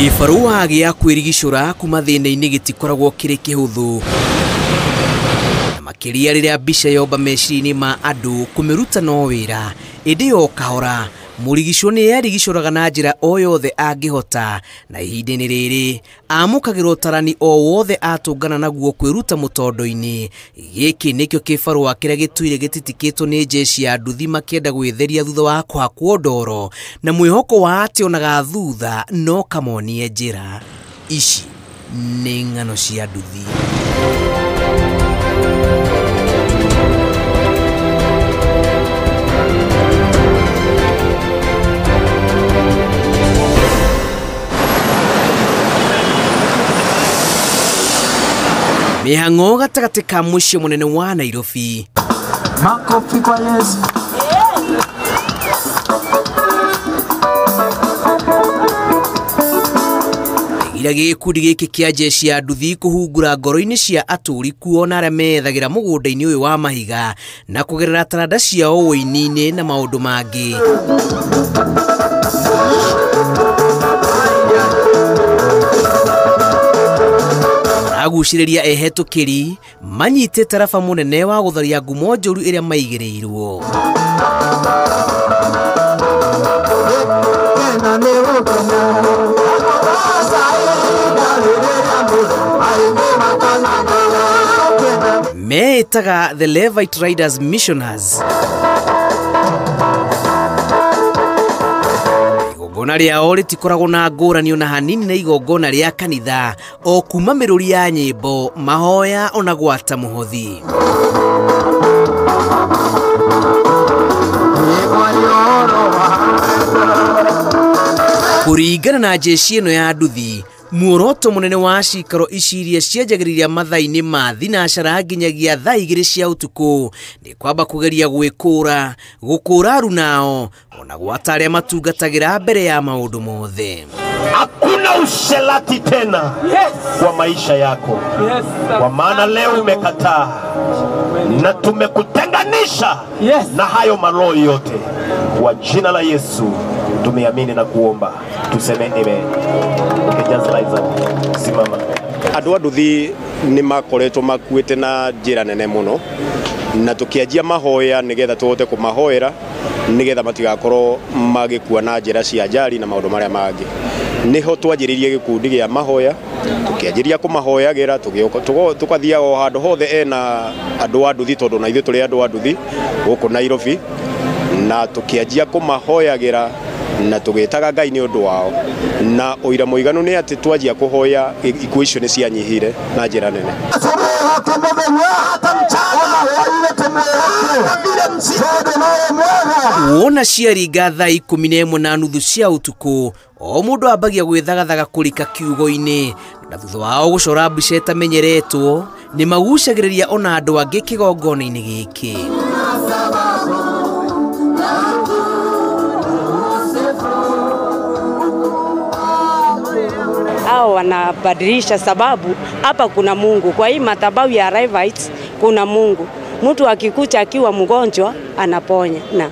Kĩbarũa gĩa kwĩrigicũra kuma thĩna-inĩ gĩtikoragwo kĩrĩ kĩhũthũ, na makĩria rĩrĩa mbica yomba meciria-inĩ ma andũ kũmĩruta no wĩra. Ĩndĩ o kahora mũrigicwo nĩ erigicũraga na njĩra o yothe angĩhota, na ihinda-inĩ rĩrĩ amũkagĩra ũtarani o wothe atũngana naguo kwĩruta mũtondo-inĩ. Gĩkĩ nĩkĩo kĩbarũa kĩrĩa gĩtũire gĩtitikĩtwo nĩ jeshi ya nduthi makĩenda gwĩtheria thutha wa kũhakwo ndoro, na mwĩhoko wa atĩ onaga thutha no kamonie njĩra. Ici nĩ ng'ano cia nduthi. Mĩhang'o gatagatĩ ka mũciĩ mũnene wa Nairobi. Makofi kwa Yesu. Ira gĩkundi gĩkĩ kĩa jeshi ya nduthi kũhungura ngoro-inĩ cia atũri kuo na arĩa methagĩra mũgũnda-inĩ ũyũ wa mahiga na kũgerera taranda ciao ũini-inĩ na maũndũ mangĩ. Agucĩrĩria ehetũkĩri manyitĩte raba mũnene wa gũtharia ngumo njũru ĩrĩa maigĩrĩirwo. Meĩtaga The Levite Riders Missioners. Igongona rĩao rĩtikoragwo na ngũrani ona hanini na igongona rĩa kanitha, o kuma mĩrũri ya nyĩmbo, mahoya ona gwata mũhothi. Kũringana na jeshi ĩno ya nduthi, muoroto mũnene wa cikaro ici iria cianjagĩrĩria mathaa-inĩ ma thinacara nginyagia thaa 2 cia ũtukũ nĩ kwamba kũgeria gwĩkũra, gũkũra arunao ona gwata arĩa matungatagĩra mbere ya maũndũ mothe. Hakuna ushelati tena, yes, kwa maisha yako, yes, kwa maana leo umekataa na tumekutenganisha, yes, na hayo maroho yote. Kwa jina la Yesu tumeamini na kuomba, tuseme amen. Okay, just rise up. Simama. Andũ a nduthi nĩ makoretwo makuĩte na njĩra nene mũno, na tũkĩanjia mahoya nĩgetha tũhote kũmahoera nĩgetha matigakorwo magĩkua na njĩra cia ajali na maũndũ marĩa mangĩ. Nĩho twanjĩrĩirie gĩkundi gĩa mahoya, tũkĩanjĩrĩria kũmahoyagĩra, tũgathiaga o handũ hothe ena andũ a nduthi, tondũ na ithuĩ tũrĩ andũ a nduthi gũkũ Nairobi, na tũkĩanjia kũmahoyagĩra na tũgĩtaga Ngai nĩ ũndũ wao, na ũira mũiganu nĩ atĩ twanjia kũhoya ikuũ icio nĩ cianyihire na njĩra nene. Wona ciaringa thaa 11:30 cia ũtukũ, o mũndũ ambagia gwĩthagathaga kũrika kiugo-inĩ, na thutha wao gũcora mbica ĩtamenyeretwo nĩ magucagĩrĩria ona andũ angĩ kĩgongona-inĩ gĩkĩ. Hao wanabadilisha sababu hapa kuna Mungu. Kwa hii madhabahu ya Levites kuna Mungu. Mtu akikucha akiwa mgonjwa anaponya, na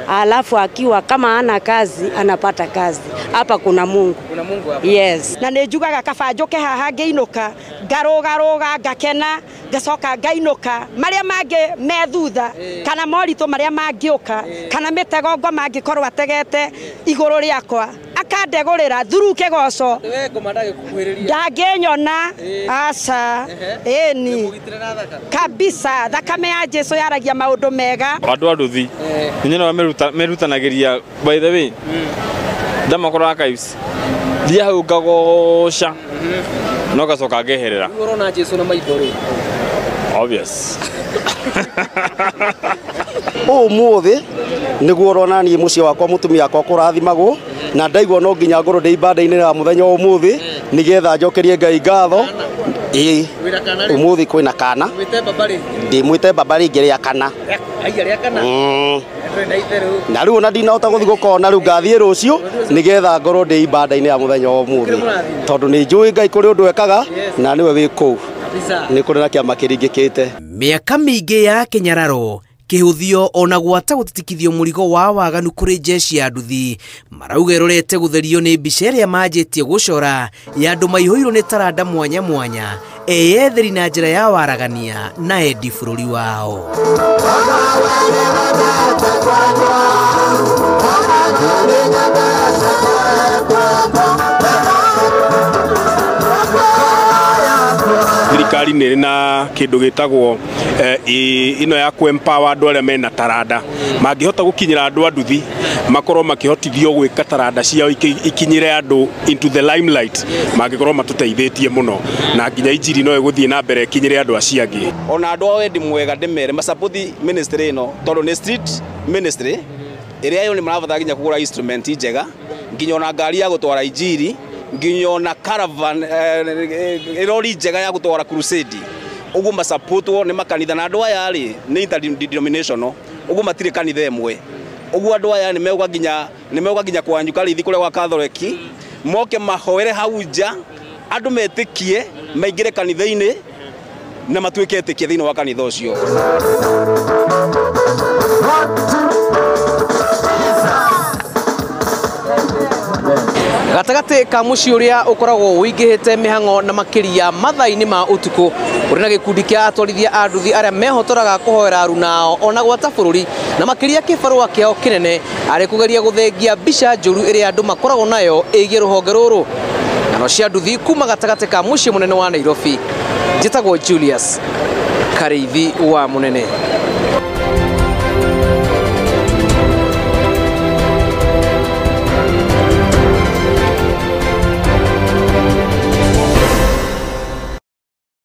alafu akiwa kama ana kazi anapata kazi. Hapa kuna Mungu. Kuna Mungu hapa. Yes. Na nĩnjugaga kaba njoke haha ngĩinũka, ngarũgarũga ngakena, ngacoka ngainũka. Marĩa mangĩ me thutha, kana moritũ marĩa mangĩũka, kana mĩtegongo mangĩkorwo ategete igũrũ rĩakwa, akandegũrĩra thuru kĩgoco. Ndangĩnyona aca. Ĩni kabisa, thakame ya Jesu yaragia maũndũ mega. Andũ a nduthi nĩ merutanagĩria, by the way, ndamakora archives thiĩ hau ngagoca no gacoka ngeherera. Ũrona Jesu na maitho rĩ? Obvious. Ũmũthĩ nĩguo ũrona niĩ mũciĩ wakwa mũtumia wakwa kũrathimagwo, na ndaigua no nginya ngorwo ndĩ ibanda-inĩ ya mũthenya wa ũmũthĩ nĩgetha njokerie Ngai ngatho. Ĩĩ, ũmũthĩ kwĩna kana, ndĩmwĩte baba rĩngĩ rĩa kana. Na rĩu ona ndinahota gũthiĩ gũkona, rĩu ngathiĩ rũciũ nĩgetha ngorwo ndĩ ibanda-inĩ ya mũthenya wa ũmũthĩ, tondũ nĩ njũĩ Ngai kũrĩ ũndũ ekaga na nĩwe wĩ kũu. Nĩ kũrĩ na kĩama kĩringĩkĩte. Mĩaka mĩingĩ ya kĩnyararo, Kĩhũthio ona gwata gũtitikithio mũrigo wa waganu kũrĩ jeshi ya nduthi marauga ĩrorete gũtherio nĩ mbica ĩrĩa manjĩtie gũcora ya andũ maihũirwo nĩ taranda mwanya mwanya eyetheri na njĩra ya waragania na endi bũrũri wao. Thirikari nĩ ĩrĩ na kĩndũ gĩtagwo ino ya ku empower andũ arĩa mena taranda mangĩhota gũkinyĩra andũ a nduthi makorwo makĩhotithio gwĩka taranda ciao ikinyĩre andũ into the limelight mangĩkorwo matũteithĩtie mũno na nginya injiri no ĩgũthiĩ na mbere ĩkinyĩre andũ acio angĩ. Ona andũ a wendi mwega ndĩmere masapoti ministry ĩno tondũ nĩ street ministry ĩrĩa yo nĩ marabatara nginya kũgũra instrument njega nginya ona ngari ya gũtwara injiri nginya ona caravan ĩrori njega ya gũtwara crusade ũguo masapotwo nĩ makanitha na andũ aya rĩ nĩ interdenominational ũguo matirĩ kanitha ĩmwe ũguo andũ aya nĩ megũka nginya kwanyu Karithi kũrĩa gwa Catholic moke mahoere hau nja andũ metĩkie maingĩre kanitha-inĩ na matuĩke etĩkie thĩinĩ wa kanitha ũcio. Gatagatĩ ka mũciĩ ũrĩa ũkoragwo ũingĩhĩte mĩhang'o na makĩria mathaa-inĩ ma ũtukũ ũrĩ na gĩkundi kĩa atwarithia a nduthi arĩa mehotoraga kũhoera arunao ona gwata bũrũri na makĩria kĩbarũa kĩao kĩnene arĩ kũgeria gũthengia mbica njũru ĩrĩa andũ makoragwo nayo ĩgiĩ rũhonge rũrũ. Ng'ano cia nduthi kuma gatagatĩ ka mũciĩ mũnene wa Nairobi. Njĩtagwo Julius Kariithi wa Mũnene.